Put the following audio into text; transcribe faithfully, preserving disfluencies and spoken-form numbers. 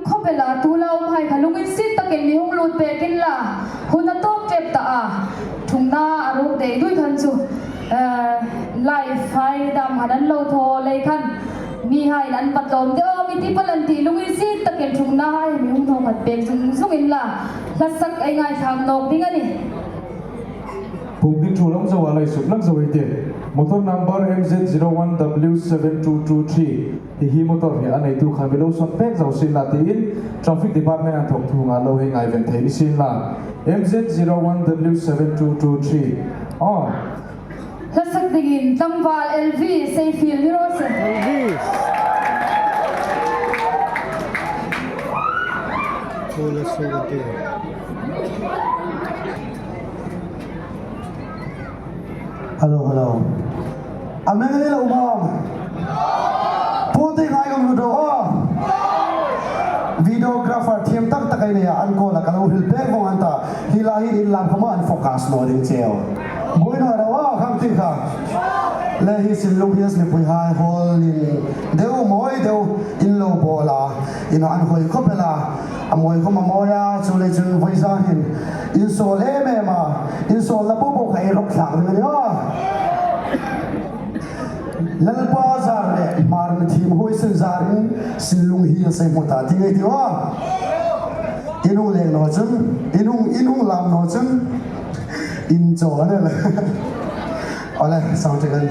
Khawpel a tu la um hai kha lunginsiet takin mi hung lut pek inla, hun a tawp tep ta a, thungna a ruk dei dui khan chu, eh, live hai dam han an lo thaw lei khan, mihai an patlawm de aw, mi ti pal an ti, lunginsiet takin thungna hai mi hung thaw khat pek zung zung inla, hlasak ei ngaithlak nawk ding a nih. Pum ding thu lam zo a lai suk lam zo ei tih. Motor number M Z zero one W seven two two three. Hi hi motor hi a neitu khan mi lo sawt pek zo sien la tiin Traffic Department an thawk thu nga lo hei ngaiven thei ni sien la. M Z zero one W seven two two three. Oh. Hlasak dingin tlangval L V sei fiel ni raw se. L V. Thu la su ti. Hello, hello. A meng ni lo um am? Pu ti ngai ngam lut ro. Videographer thiam tak tak ei nei a, an call a ka lo hril pek vong an ta. Hi lai hi in lam khawma an focus naw ding cheu. Buoi naw ro a, khang ti kha. Le hi Sinlung Hills mipui hai hall in deu mawi deu in lo bawl a. In an hoi khawp el a. A mawi khawm a mawi a, chuleiin chun vawisun hin in sawl em em a, in sawlna po po kha ei rawk thlak ding a nih aw. Lalpa zar le Hmar mi thiem huoisen zarin Sinlung Hills ei hmu ta ding ei ti aw. In hung leng naw chun, in hung, in hung lam naw chun, in chaw a nih. Awle, sound check an.